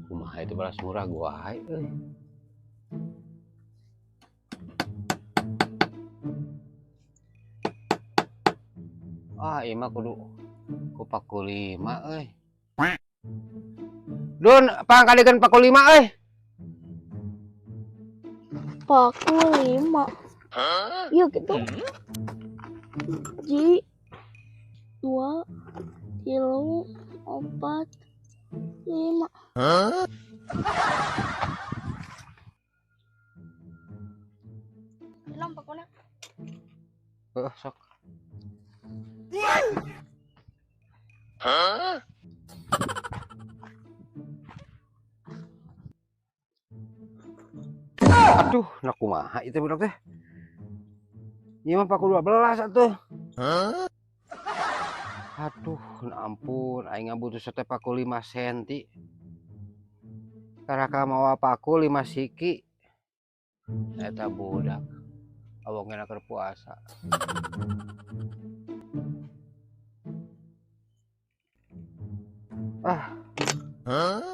Kumaha itu beras murah gua wae euy. Ah, ieu mah kudu ku paku 5 euy. Dun, pangkalikeun paku 5 euy. Paku 5. Iya gitu. Ji, 2, 3, 4, 5. Hilang pakuna. Heeh, sok. Aduh, nak kumaha itu budak teh? Ieu mah paku 12 atuh. Aduh, na ampun, aing ngabutuh teh paku 5 senti. Karaka mawa paku 5 siki. Eta budak awongna keur puasa. Ah.